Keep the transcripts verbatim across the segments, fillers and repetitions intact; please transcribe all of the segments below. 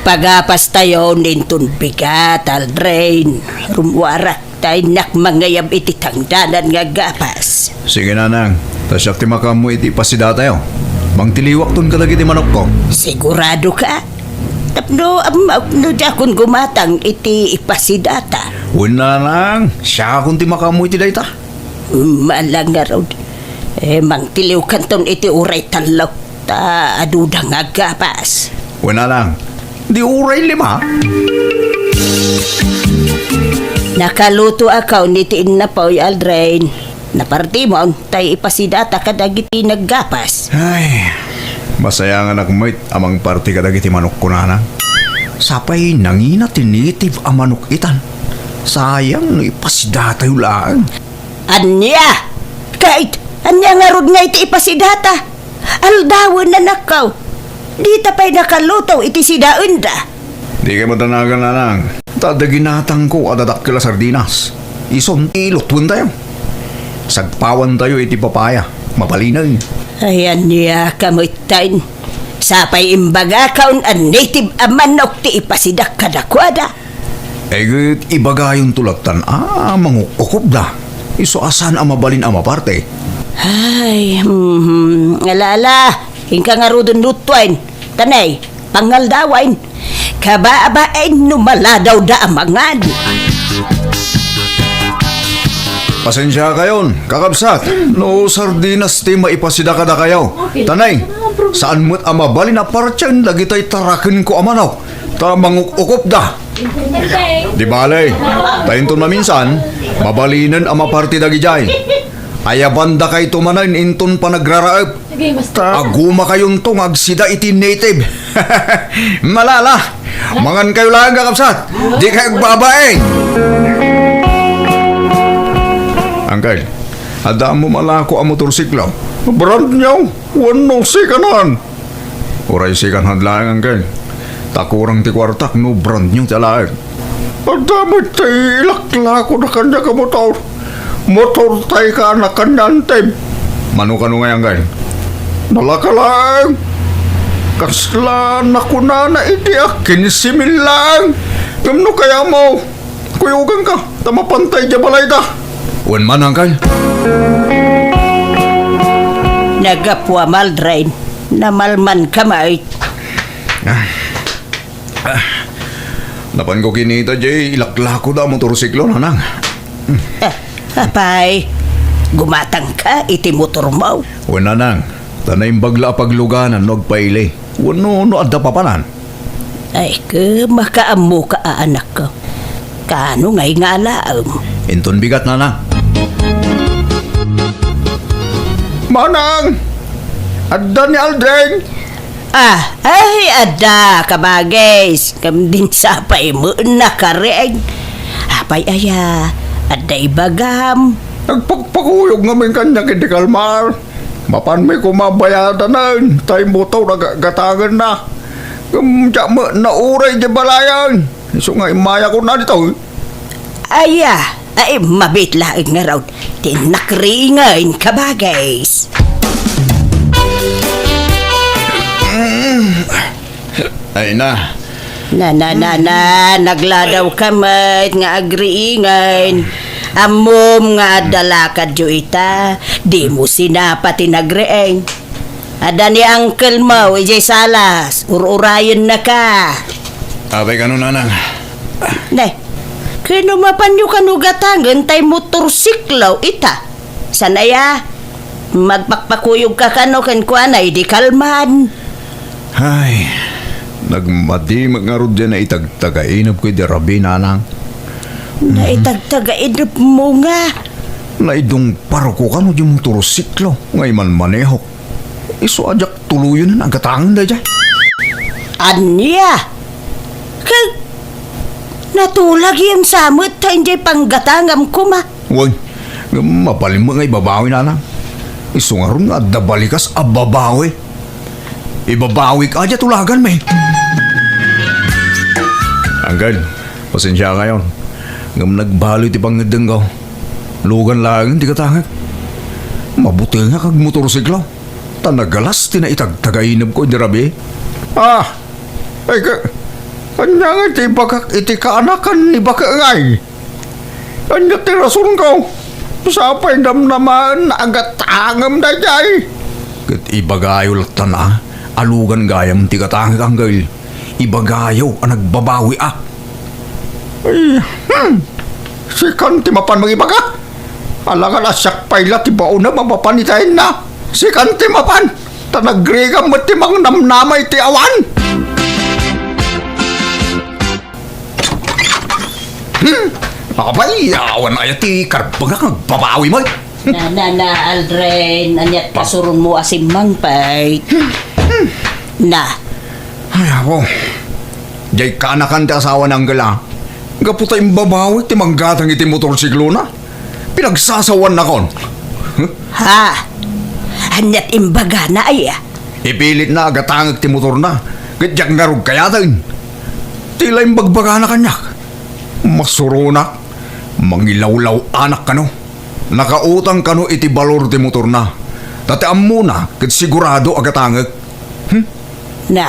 Pagapastayon inton bigat, Aldrin. Rummuarak ta innak mangayab iti tangdanan nga gapas. Sige, Nanang. Ta siak ti makaammo iti ipasidatayo. Mangtiliwakton kadagiti manokko. Sigurado ka? Tapno ammak no diakon gumatang iti ipasidata. Wen, Nanang. Siakon ti makaammo iti dayta. Malangarod. Eh, mangtiliwkanton iti uray tallo. Ta aduda nga gapas. Wen, Nanang. Di uray lima? Nakalutoakon iti innapoy, Aldrin. Napartimon, tay ipasidata kadagiti naggapas. Ay, masayanganak met a mangparti kadagiti manokko, Nanang. Sapay nangina ti native a manok itan. Sayang no ipasidatayo laeng. Ania? Ket, ania ngarud nga iti ipasidata? Aldawen, anakko. Dita pay nakaluto iti sidaenda. Dikay madanagan, Nanang. Ta adda ginatangko a dadakkel a sardinas. Isun, ilutwentayo. Sagpawantayo iti papaya. Mabalinen. Ay, ania ka metten? Sapay imbagakon a native a manok ti ipasidak kadakuada. Ay, ket ibagayonto lattan a manguk-ukopda. Isu a saan a mabalin a maparte. Ay, mhm. Ala, ala. Inka ngaruden lutuen. Tanay, pangaldawen. Kababaen no maladawda a mangan. Pasensiakayon, kakabsat, no sardinas ti maipasida kadakayo. Tanay, saan met a mabalin a partien dagitay tarakenko a manok. Ta manguk-ukopda. Di bale, ta inton maminsan, mabalinen a maparti dagidiay. Ayabandakayto manen inton panagraraep. Ta agumakayonto nga agsida iti native. Malala, mangankayo laeng, kakabsat. Dikay agbabain. Uncle, adda ammom a lako a motorsiklo? Brand new. Wenno second hand? Uray second hand laeng, Uncle. Ta kurang ti kuartak no brand new ti alaek. Adda met ti ilaklakoda kaniak a motor. Motortay ken nakannantem. Mano kano ngay, Uncle? Nalaka laeng. Kasla nakunana iti a kinse mil laeng. Ngem no kayatmo, kuyoganka, ta mapantay diay balayda. Wen man, Uncle. Naggapuam, Aldrin. Namalmanka met. Ah. Ah. Napanko kinita diay ilaklakoda a motorsiklo, Nanang. Ah, apay, gumatangka iti motormo? Wen, Nanang. Ta naimbag la a pagluganan no agpaili. Wenno no adda papanan. Ay, ket makaammoka a anakko. Kaano ngay nga alaem? Inton bigat, Nanang. Manang! Adda ni Aldrin! Ah, ay, adda, kabagis. Ngem dinsapay met nakariing. Apay aya, adda ibagam? Nagpakpakuyog ngamin kaniak iti kalman. Mapanmi koma bayadanen, tay motor a ga-, gatangenna. Ngem diak met nauray diay balayen. Isu nga immayakon ditoy. Aya, ay, mabit laeng ngarud ti nakriingen, kabagis. Ay na. Na, na, na, na, nagladawka met nga agriingen. Ammom nga adda lakadyo ita, dimo sinapa ti nagriing. Adda ni uncle mo, idiay salas, ur-urayennaka. Apay kano, Nanang? Ne, kano mapanyo kano gatangen tay motorsiklo ita? Saan aya? Magpakpakuyogka kano kenkuana idi kalman. Ay, nagmadi met ngarud diay naitagtagainepko idi rabii, Nanang. Naitagtagainepmo nga? Naidungparko kano diay motorsiklo nga imanmanehok. Isu a diak tuloyen a gatangen daydiay. Ania? Ket natulag yam sa met ta idiay panggatangam koma. Wen, ngem mabalin met nga ibabawi, Nanang. Isu ngarud nga adda balikas a babawi. Ibabawik a diay tulaganmi. Uncle, pasensiakayon. Ngem nagbaloy ti pangngeddengko. Lugan laengen ti gatangek. Mabutengak agmotorsiklo. Ta nagalas ti naitagtagainepko idi rabii. Ah! Ay, ka, Ania nga ti ibagak iti kaanakan ni Bakengay? Ania ti rasonko? Sapay namnamaen nga agatangem daydiay. Ket ibagayo latta a, alugan gayam ti gatangek, Angkel. Ibagayo a nagbabawi a. Ay, hmm. Sikan ti mapan mangibaga. Alangan a siak pay la ti baonem a mapan itayenna. Sikan ti mapan. Ta nagrigam met ti mangnamnama iti awan. Hmm? Apay, awan aya ti karbengak nga agbabawi met. Na, na, na, Aldrin, ania't pasuronmo a simmangpet? Na. Ay, apo. Diay kaanakan ti asawa ni Angkel a. Gapu ta imbabawik ti manggatang iti motorsiklona. Pinagsasawaannakon. Ha? Ania't imbagana aya? Ipilitna a gatangek ti motorna, ket diak ngarud kayaten. Ti la imbagbagana kaniak. Masuronak, mangilawlaw-anak kano. Nakautang kano iti balor ti motorna. Ta ti ammona ket sigurado a gatangek. Hmm? Na,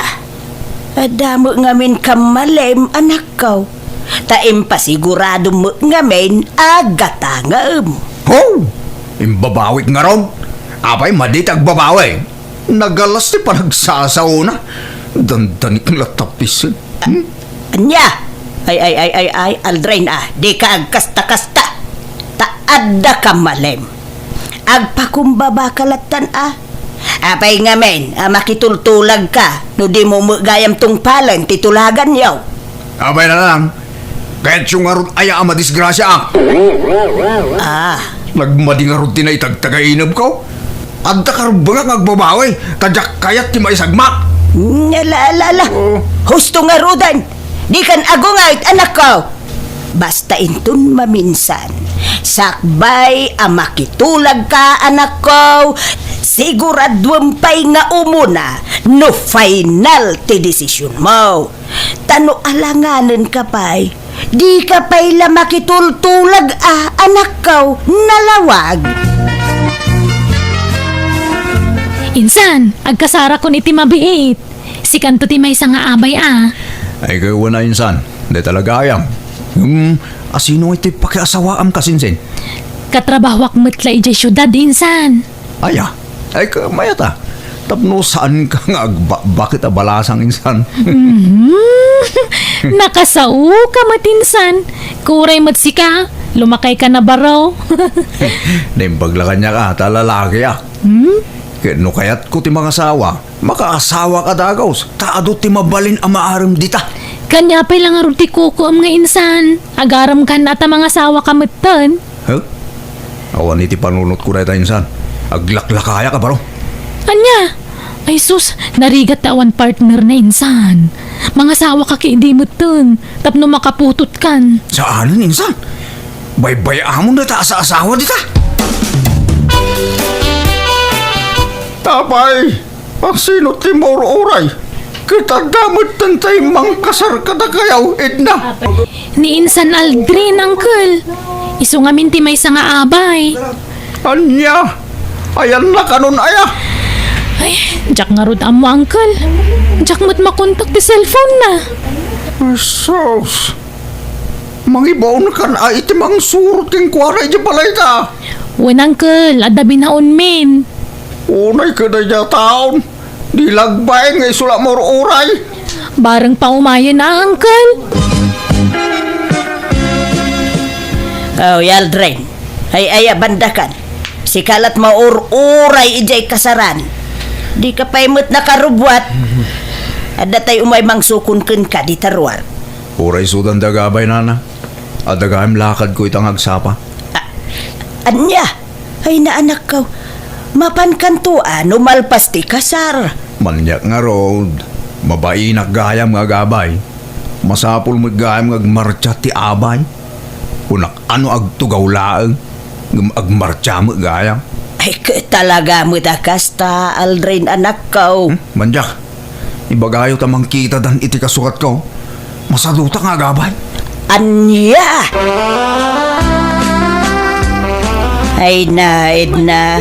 adda met ngamin kammalem, anakko. Ta impasigurado met ngamin a gatangem. Ho! Imbabawik ngarud? Apay madi ti agbabawi? Nagalas ti panagsasaona. Dandanik la tapis. Hmm? Ania? Ay, ay, ay, ay, ay, Aldrin, a, dika agkasta-kasta. Ta adda kammalem. Agpakumbaba ka lattan, a. Apay ngamin a makitultulagka no dimo met gayam tungpalen ti tulaganyo? Apay laeng, kayatyo ngarud aya a madisgrasiaak? Ah. Nagmadi ngarud ti naitagtagainebko? Adda karbengak nga agbabawi, ta diak kayat ti maisagmak. Mm, ala, ala, ala. Oh. Husto ngaruden. Dikan agunget, anakko. Basta inton maminsan, sakbay a makitulagka, anakko, siguraduem pay nga umuna no final ti desisionmo. Ta no alanganenka pay, dika pay la makitultulag a, anakko, nalawag. Insan, agkasarakon iti mabiit. Sikanto ti maysa nga abay a. Ay, ket wen a, insan. Dayta la gayam. Hmm, asino ngay ti pakiasawaam, kasinsin? Katrabahoak met la idiay siudad, insan. Aya, ay, ket mayat a. Tapno saanka nga agbakbak ita balasang, insan. Mhm. Nakasaoka met, insan. Kuray met sika, lumakayka na baro. Naimbag la kaniak a, ta lalakiak. Hmm? Ket no kayatko ti mangasawa, makaasawaka dagus, ta adu ti mabalin a maarem dita. Kaniapay la ngarud ti kukuem nga insan, agaremkan a ta mangasawaka metten. Huh? Awan iti panunotko dayta, insan. Aglaklakayak a baro. Ania? Ay sus, narigat ta awan partner na, insan. Mangasawaka ket idi metten, tapno makaputotkan. Saanen, insan. Baybay-amon dayta a saasawa dita. Apay, asino ti maur-uray? Ket adda metten tay mangkasar kadakayo, Edna. Ni insan Aldrin, uncle. Isu ngamin ti maysa nga abay. Ania? Ayanna kanon aya? Ay, diak ngarud ammo, uncle. Diak met makontak ti cellphone na. Ay, sus. Mangibaonkan a iti mangsurot kenkuana idiay balayta. Wen, uncle, adda binaonmin. Unay ket daydiay a taon, di la agbain nga isu la maur-uray. Bareng paumayen a, uncle. Oh, Aldrin. Ay, ay, abandakan. Sika la't maur-uray idiay kasaran. Dika pay met nakarubbuat. Adda tay umay mangsukon kenka dita ruar. Uray sudan da gabay, nana. Adda gayam lakadko ita nga agsapa. A-, ania? Ay, naanakko. Mapankanto a no malpas ti kasar. Maniak ngarud. Mabainak gayam nga agabay. Masapul met gayam nga agmartsa ti abay. Kunak, ano, agtugaw laeng, ngem agmartsa met gayam. Ay, ket talaga met a kasta, Aldrin, anakko. Hmm? Mandiak, ibagayo ta mangkitadan iti kasukatko. Masadutak nga agabay. Ania? Ay na, Edna.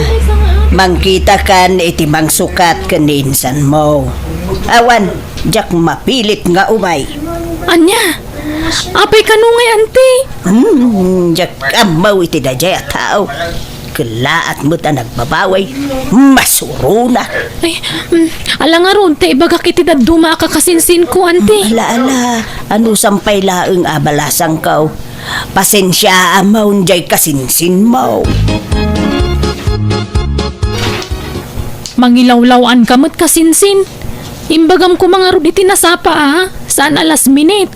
Mangkitakan iti mangsukat ken ni insanmo. Awan, diak mapilit nga umay. Ania? Apay kano ngay, anti? Hmm, diak ammo iti daydiay a tao. Kellaat met a nagbabawi. Masurona. Ay, mm, ala ngarud ta ibagak iti dadduma a kakasinsinko, anti. Ala, ala. Anusam pay laeng a balasangko. Pasensiaam diay kasinsinmo. Mangilawlaw-anka met, kasinsin. Imbagam koma ngarud iti nasapa a, saan a last minute.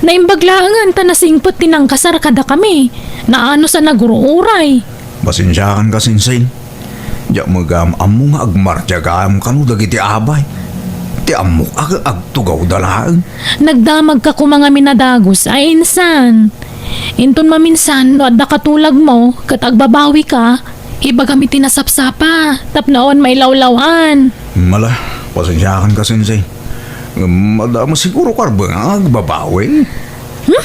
Naimbag laengen ta nasingpet ti nangkasar kadakami. Naanus a nagur-uray. Pasensiakan, kasinsin. Diak met gayam ammo nga agmartiagayam kano dagiti abay. Ti ammok a agtugawda laeng. Nagdamagka koma ngamin a dagus a insan. Inton maminsan, no adda katulagmo ket agbabawika, ibagam iti nasapsapa tapno awan mailawlaw-an. Ala, pasensiakan, kasinsin. Ngem adda met siguro karbeng a agbabawi. Hmm?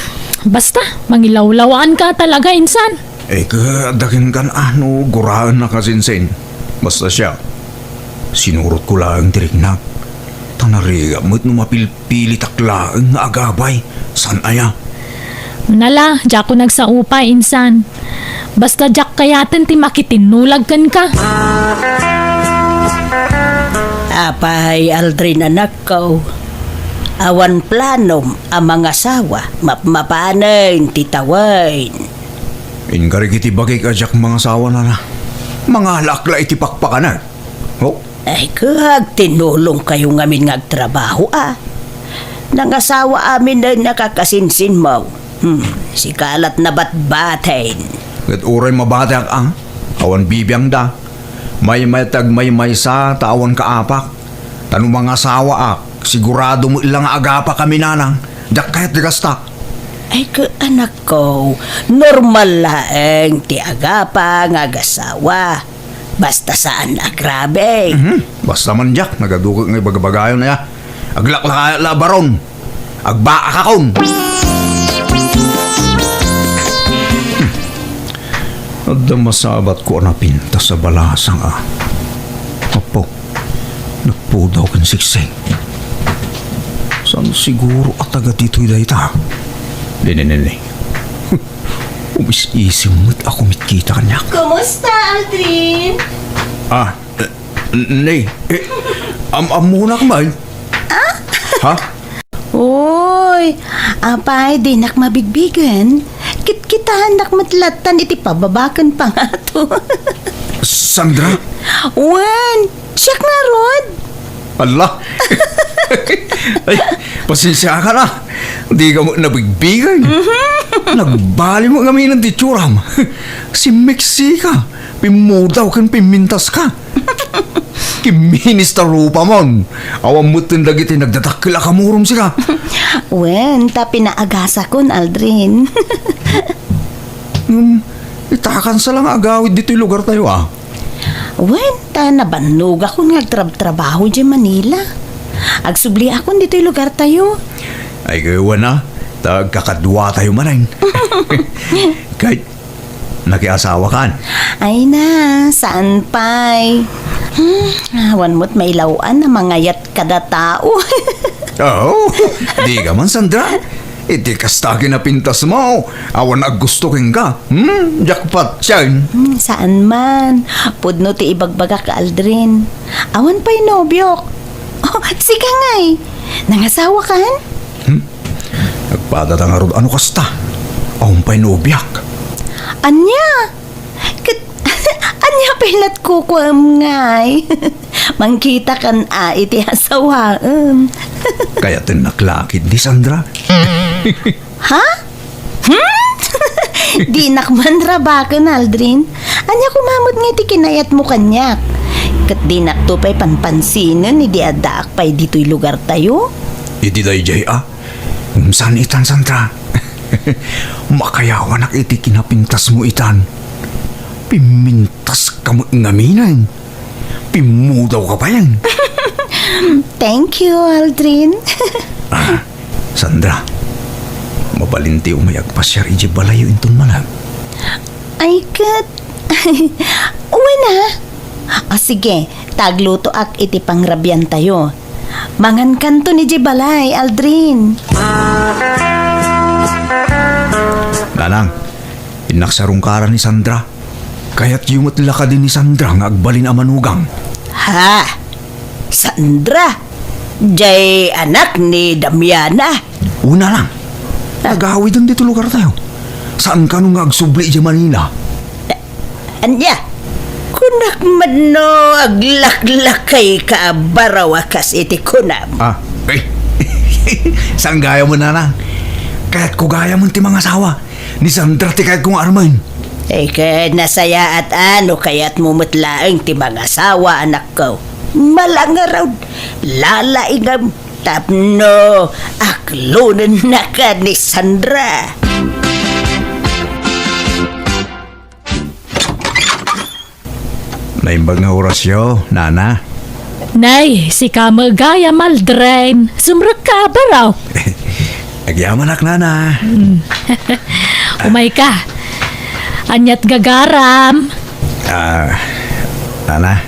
Basta, mangilawlaw-anka talaga, insan. Eh, ket adda kenka a no guraenna, kasinsin. Basta siak, sinurotko laeng ti riknak. Ta narigat met no mapilpilitak laeng nga agabay. Saan aya? Ala, diakon agsaupa, insan. Basta diak kayaten ti makitinnulag kenka. Apay, Aldrin, anakko, awan planom a mangasawa mapmapanen ti tawen? Inkarik iti bagik a diak mangasawa, nana. Mangalaak la iti pakpakanak. Oh. Ay, ket agtinulongkayo ngamin nga agtrabaho, a. Nangasawa aminen a kakasinsinmo. Hmm, sika lat nabatbaten. Ket uray mabateak, a, awan bibiangda. Maymayat ti agmaymaysa ta awan kaapak. Ta no mangasawaak, sigurado met la nga agapakami, nanang. Diak kayat ti kasta. Ay, ket anakko, normal laeng ti agapa nga agasawa. Basta saan a grabe. Mhm. Basta man diak, nagaduket nga ibagabagayon aya. Aglaklakayat la a baron. Agbaakakon. Hmm. Adda masabatko a napintas a balasang, a. Apo, nagpudaw ken siksing. Saan siguro a taga ditoy dayta? Dine, dine, dine. Umis-isim met a kumitkita kaniak. Kumusta, Aldrin? Ah, eh, n-, ne, eh, am-, ammonak man. Ah? Ha? Uy, apay, dinak mabigbigen? Kitkitaennak met lattan iti pababa ken pangato. Sandra? Wen, siak ngarud. Ala! Ay, pasensiakan, a. Dika met nabigbigen. Mhm. Nagbali met ngamin ti itsuram. Simmeksika, pimmudaw ken pimmintaska. Kimminis ta rupamon. Awan metten dagiti nagdadakkel a kamurom sika. Wen, ta pinaagasakon, Aldrin. Hmm, itakansa la nga agawid ditoy lugartayo, a. Wen, ta nabannogakon nga agtrabtrabaho idiay Manila. Agsubliakon ditoy lugartayo. Ay, ket wen, a, ta agkakaduatayo manen. Ket nakiasawakan? Ay na, saan pay. Hmm, awan met mailaw-an a mangayat kada tao. Oh, dika man, Sandra. Iti kasta a kinapintasmo, awan aggusto kenka. Hmm, jackpot, sian. Hmm, saan man. Pudno ti ibagbagak, Aldrin. Awan pay nobiok. Oh, sika ngay. Nangasawakan? Hmm? Nagpadata ngarud a no kasta. Awan pay nobiak. Ania? Ket, ania pay lat kukuam ngay? Mangkitakan a iti asawaem. Kayatennak la ketdi, Sandra. Ha? Hmm? Dinak man rabaken, Aldrin. Ania koma met ngay ti kinayatmo kaniak? Ket dinakto pay panpansinen idi addaak pay ditoy lugartayo? Iti daydiay, a. Saan itan, Sandra? Makayawanak iti kinapintasmo itan. Pimmintaska met ngaminen. Pimmudawka payen. Thank you, Aldrin. Ah, Sandra, mabalinti umay agpasiar idiay balayyo inton malem? Ay, ket. Wen a. Ah, sige, ta aglutoak iti pangrabiantayo. Mangankanton idiay balay, Aldrin. Nanang, innak sarungkara ni Sandra. Kayatyo met la kadi ni Sandra nga agbalin a manugang. Ha? Sandra? Jay anak ni Damiana? Una lang. Ah. Agawiden dito lugar tayo. Saan kano nga agsubli idiay Manila? Ania? Kunak man no aglaklakay ka a baraw a kas iti kunam. Ah, eh. Saan gayam, Nanang? Kayatko gayam ti mangasawa. Ni Sandra ti kayatko nga armen. Eh, ket nasayaat a no kayatmo met laeng ti mangasawa, anakko. Malangarod, lalaingam, tapno aklonennaka ni Sandra. Naimbag nga orasyo, Nana. Nay, sika met gayam, Aldrin. Sumrekka a baraw. Agyamanak, Nana. Hmm. Umayka. Aniat gagaram? Ah, Nana,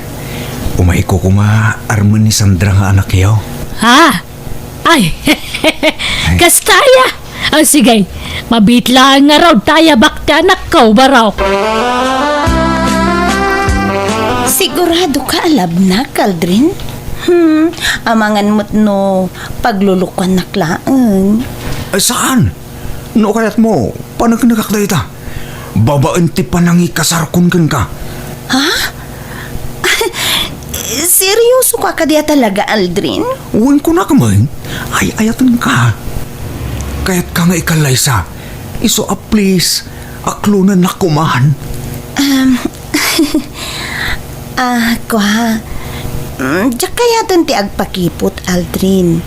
umayko koma armen ni Sandra nga anakyo. Ha? Ay, kasta aya. Ah, sige, mabiit laeng ngarud ta ayabak ti anakko, baraw. Sigurado ka a labnak, Aldrin? Hmm, amangan met no paglulukuannak laeng. Ay, saan? No kayatmo, paneknekak dayta. Babaen ti panangikasarkon kenka. Ha? Seryoso ka kadi a talaga, Aldrin? Wen, kunak met, ay-ayatenka. Kayatka nga ikallaysa. Isu a please, aklonennak koman. Um, ah, kua. Mm, diak kayaten ti agpakipot, Aldrin.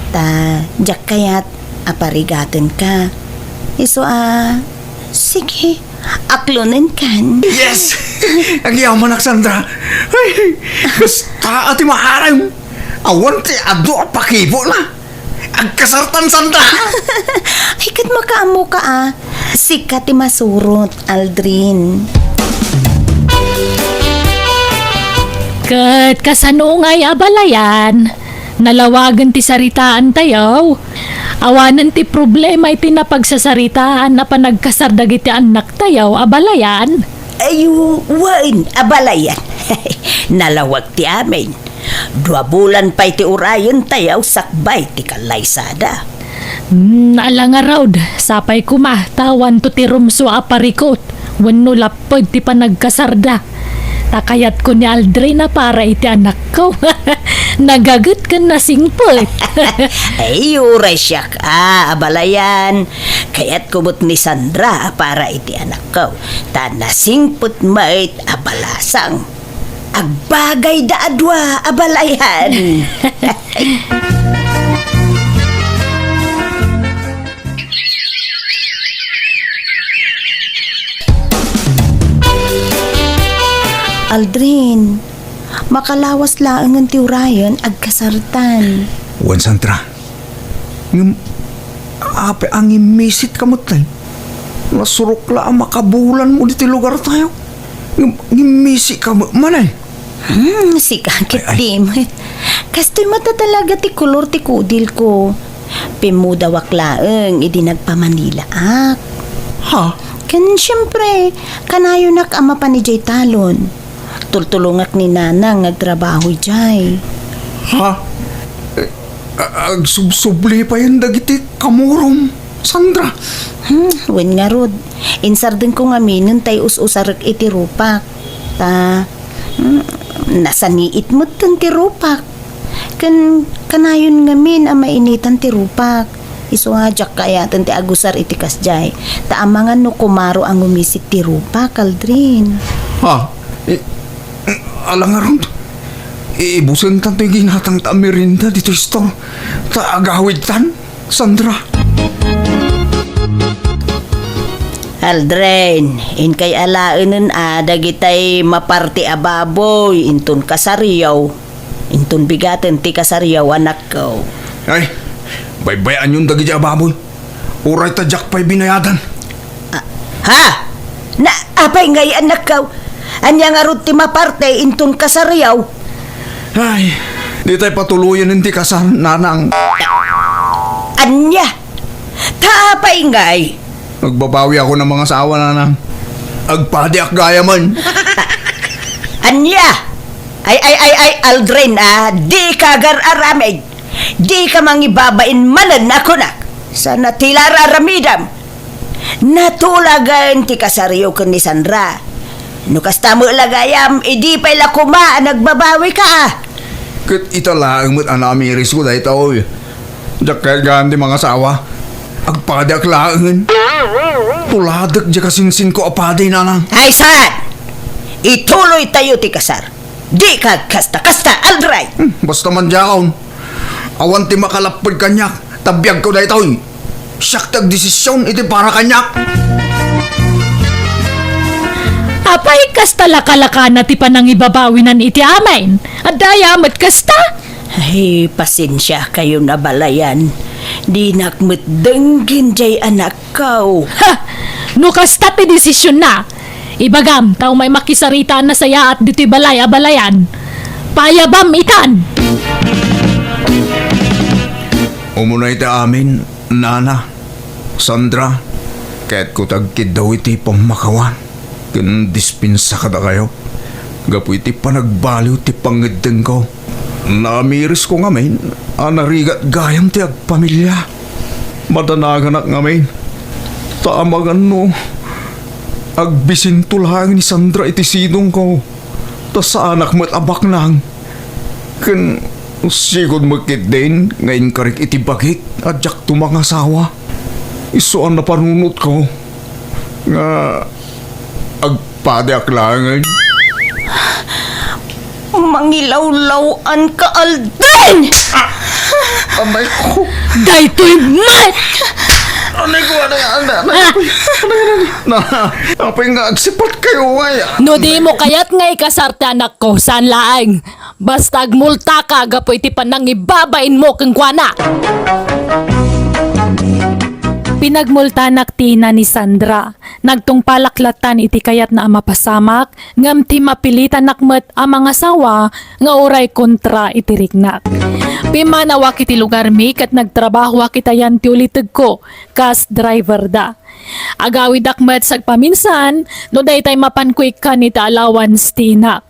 Ta, diak kayat aparigatenka. Isu a, sige, aklonenkan. Yes! Agyamanak, Sandra. Ay, kasta a ti maarem. Awan ti adu a pakipotna. Agkasartan, Sandra. Ay, ket makaammoka a. Sika ti masurot, Aldrin. Ket kasano ngay a balayan? Nalawagen ti saritaantayo. Awanen ti problema iti napagsasaritaan a panagkasar dagiti annaktayo a balayan. Ay, wen, a balayan. Nalawag ti amin. Dua bulan pay ti urayentayo sakbay ti kallaysada. Hmm, ala ngarud, sapay koma, ta awanto ti rumsua a parikut, wenno lapped ti panagkasarda. Ta kayatko ni Aldrin a para iti anakko. Nagaget ken nasingpet. Ay, uray siak a, a balayan. Kayatko met ni Sandra a para iti anakko. Ta nasingpet met a balasang. Agbagayda a dua a balayan. Aldrin, makalawas laengen ti urayen agkasartan. Wen, Sandra. Ngem, apay a ngimmisit ka met, tay? Nasurok la a makabulanmo ditoy lugartayo. Ngem, ngimmisik ka met, manay? Hmm, sika ket di met. Kastoy met a talaga ti kolor ti kudilko. Pimmudawak laeng idi nagpamanilaak. Ha? Ken siempre, kanayonak a mapan idiay talon. Tultulongak ni Nanang nga agtrabaho idiay. Ha? Eh, a-, agsubsubli payen dagiti kamurom, Sandra? Hmm, wen ngarud. Insardenko ngaminen tay us-usarek iti rupak. Ta, hmm, nasaniit metten ti rupak. Ken kanayon ngamin a mainitan ti rupak. Isu a diak kaayaten ti agusar iti kasdiay. Ta amangan no kumaro a ngumisit ti rupak, Aldrin. Ha? I-, ala ngarud? Ibusentan toy ginatangta a merienda ditoy store. Ta agawidtan, Sandra. Aldrin, inkay alaenen a dagitay maparte a baboy inton kasariyo. Inton bigaten ti kasariyo, anakko. Ay, baybay-anyon dagiti a baboy. Uray ta diak pay binayadan. Ah, ha? Na, apay ngay, anakko? Ania ngarud ti maparte inton kasariyo? Ay, Ditay patuloyen ti kasar, nanang. Ania? Ta apay ngay? Agbabawi ako nga mangasawa, nanang. Agpadiak gayamen. Ania? Ay, ay, ay, ay, Aldrin, a, dika agar-aramid. Dika mangibabain manen a kunak. Saan a ti la ar-aramidem. Natulagen ti kasaryo ken ni Sandra. No kasta met la gayam, idi pay la koma a nagbabawika, a. Ket ita laeng met a namirisko daytoy. Diak kayat gayam ti mangasawa. Agpadiak laengen. Tuladek diay kasinsinko a padi, nanang. Ay, saan? Ituloytayo ti kasar. Dika agkasta-kasta, Aldrin. Hmm, basta man diakon. Awan ti makalapped kaniak, ta biagko daytoy. Siak ti agdesision iti para kaniak. Apay, kasta lakalakana ti panangibabawinan iti amin? Adda aya met kasta? Ay, pasensiakayon a balayan. Dinak met denggen diay anakko. Ha! No kasta ti desisionna, ibagam ta umay makisarita a nasayaat ditoy balay a balayan. Payabam itan! Umuna iti amin, nana, Sandra, kayatko ti agkiddaw iti pammakawan ken dispensa kadakayo gapu iti panagbaliw ti pangngeddengko. Namirisko ngamin a narigat gayam ti agpamilia. Madanaganak ngamin, ta amangan no agbisinto laeng ni Sandra iti sidongko, ta saanak met a baknang. Ken sigud met ketdin nga inkarik iti bagik a diakto mangasawa. Isu a napanunotko nga agpadiak laengen. Mangilawlawka, Aldrin! Ah! Anay ko! Daytoy met! Anay ko, anay, anay, anay, Ah! Apay, anay, anay, na, apay nga agsipatkayo, ay, ah. No dimo kayat nga ikasar ti anakko, saan laeng. Basta agmultaka gapu iti panangibabainmo kenkuana. Pinagmultanak ti ina ni Sandra. Nagtungpalak lattan iti kayatna a mapasamak, ngem ti mapilitanak met a mangasawa nga uray kontra iti riknak. Pimmanawak iti lugarmi ket nagtrabahoak itayan ti ulitegko kas driverda. Agawidak met sagpaminsan no daytay mapanko ikkan iti allowance ti inak.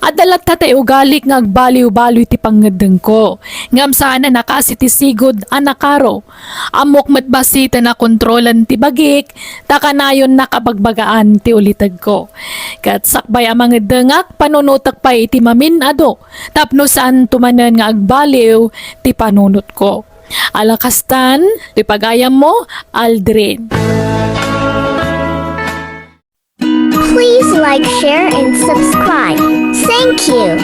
Adda latta ti ugalik nga agbaliw-baliw iti pangngeddengko, ngem saan a nakasi ti sigud a nakaro. Ammok met bassit a nakontrolan ti bagik, ta kanayonna kabagbagaan ti ulitegko. Ket sakbay a mangeddengak, panunotek pay iti mamin-adu tapno saanto manen nga agbaliw ti panunotko. Ala kastan, ti pagayammo, Aldrin. Please like, share, and subscribe. Thank you.